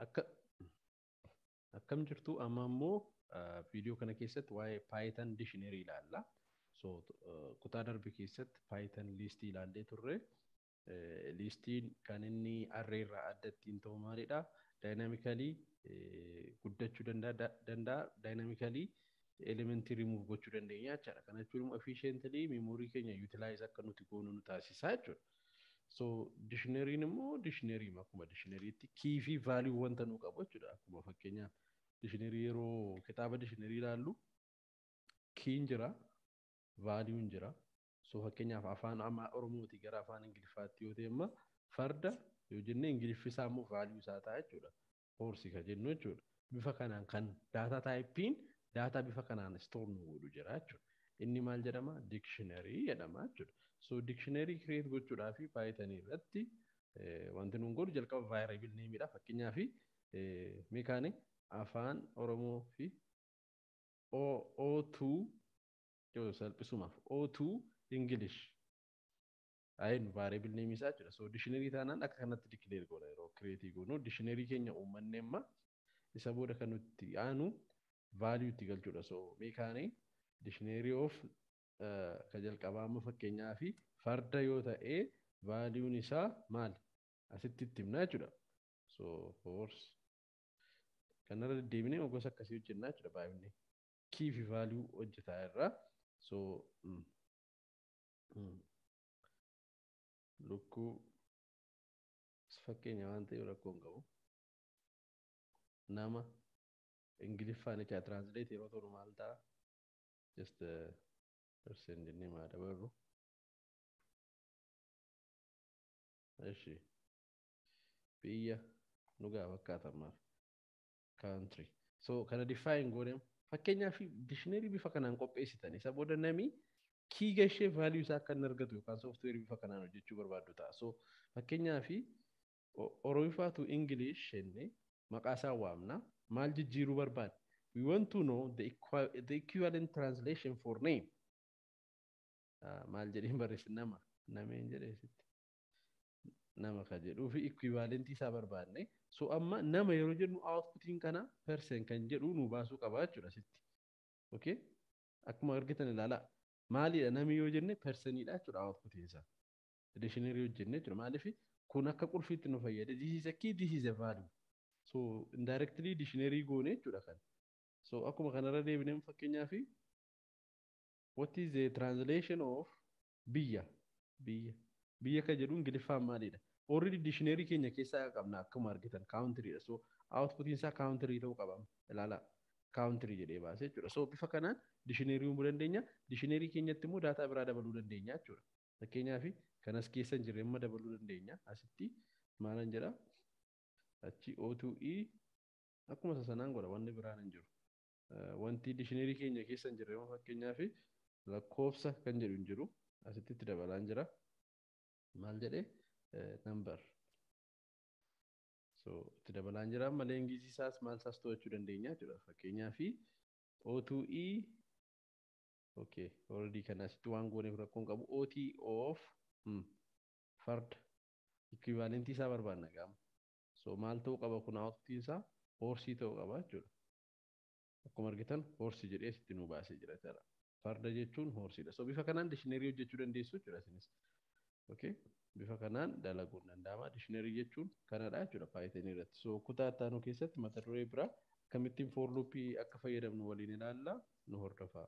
Akka akkam jirtu? Amma immoo viidiyoo kana keessatti waa'ee Python dictionary ilaalla. So kutaa darbe keessatti Python listii ilaallee turre. Listiin kan inni array irraa adda ittiin ta'u maalidha? Dynamically guddachuu danda'a. Dynamically elementii remove gochuu dandeenya jechaadha. Kana jechuun immoo efficiently memory keenya utilize akka nuti goonu nu taasisa jechuudha. So dictionary'n immoo dictionary akkuma dictionary'tti key fi value wanta nu qabu jechuudha. Akkuma fakkeenyaaf dictionary, yeroo kitaaba dictionary ilaallu, key'n jira, value'n jira. So fakkeenyaaf afaan Oromootii gara afaan Ingiliffaatti yoo ta'e, amma farda yoo jenne, Ingiliffi isaa immoo value isaa ta'a jechuudha. Horse kan jennu jechuudha. Bifa kanaan kan data type'n data bifa kanaan store nu godhu jira jechuudha. Inni maal jedhama? Dictionary jedhama jechuudha. So dictionary create gochuudhaaf Python irratti wanti nuun godhu jalqaba variable nameidha. Fakkeenyaaf meekaani afaan Oromoo fi O2 yoo salphisumaaf O2 English ayin variable name isaa jechuudha. So dictionary taanaan akka kanatti declare goona. Yeroo create goonu dictionary keenya uummanne, amma isa booda kan nuti aanu value itti galchuudha. So meekaani dictionary of ka jalqabaa amma fakkeenyaaf farda yoo ta'e, value'n isaa maali? Asitti itti himna jechuudha. So horse kanarra deddeebinee gosa akkasii hojjennaa jechuudha baay'inni. Key fi value hojjetaa irra. So lukkuu fakkeenya waan ta'eef rakkoo hin qabu. Nama Ingiliffaan jecha translate yeroo ta'u maal ta'a? Just person jennee maa dabarru. Eshi, biyya nu gaa fakkaata ammaaf. Country. So kana define goone. Fakkeenyaaf dictionary bifa kanaan qopheessitan, isa booda nami key gashee value isaa akka inni argatu yookaan software bifa kanaan hojjechuu barbaaddu ta'a. So fakkeenyaaf Oromiffaa to English jennee maqaa isaa waamna. Maal jijjiiruu barbaadne? We want to know the equivalent translation for name. Maal jedheen barreesse? Nama nameen jedhee sitti. Nama ka jedhuu fi equivalent isaa barbaadne. So amma nama yeroo jennu outputiin kana person kan jedhu nu baasuu qaba jechuudha sitti. Okay? Akkuma argitan ilaalaa. Maalidha nami yoo jenne? Personidha jechuudha outputiin isaa. Dictionary hojjenne jechuudha. Maaliif kun akka qulfiitti nu fayyada? This is a key, this is a value. So indirectly dictionary goone jechuudha kan. So akkuma kanarra deebinee fakkeenyaaf what is the translation of biyya? Biyya. Biyya kan jedhu Ingiliffaan maalidha? Already dictionary keenya keessaa qabna, akkuma argitan countryidha. So outputiin isaa country ta'uu qaba. Ilaalaa. Country jedhee baasee jechuudha. So bifa kanaan dictionary uumuu dandeenya. Dictionary keenyatti immoo data biraa dabaluu dandeenya jechuudha. Fakkeenyaaf kanas keessa hin jirre amma dabaluu dandeenya. Asitti maalan jedha? Achi O2E akkuma isa sanaan godha, wanni biraan hin jiru. Wanti dictionary keenya keessa hin jirre amma fakkeenyaaf lakkoofsa kan jedhu hin jiru. Asitti itti dabalaan jira. Maal jedhee? Number. So itti dabalaan jira malee ingilizii isaas maal isaas to'achuu dandeenya jechuudha. Fakkeenyaaf O2E, okay, already kana asitti waan gooneef rakkoon qabu. OT of farda equivalent isaa barbaanna qaama. So maal ta'uu qaba kun? Outputiin isaa horse ta'uu qaba jechuudha. Akkuma argitan horse jedhee asitti nu baasee jira jechuudha. Farda jechuun horseidha. So bifa kanaan dictionary hojjechuu dandeessu jechuudha isinis. Okay? Bifa kanaan dalaguun danda'ama. Dictionary jechuun kanadha jechuudha Python irratti. So kutaa itti aanu keessatti mata duree biraa akkamittiin for loopii akka fayyadamnu waliin ilaalla, nu hordofaa.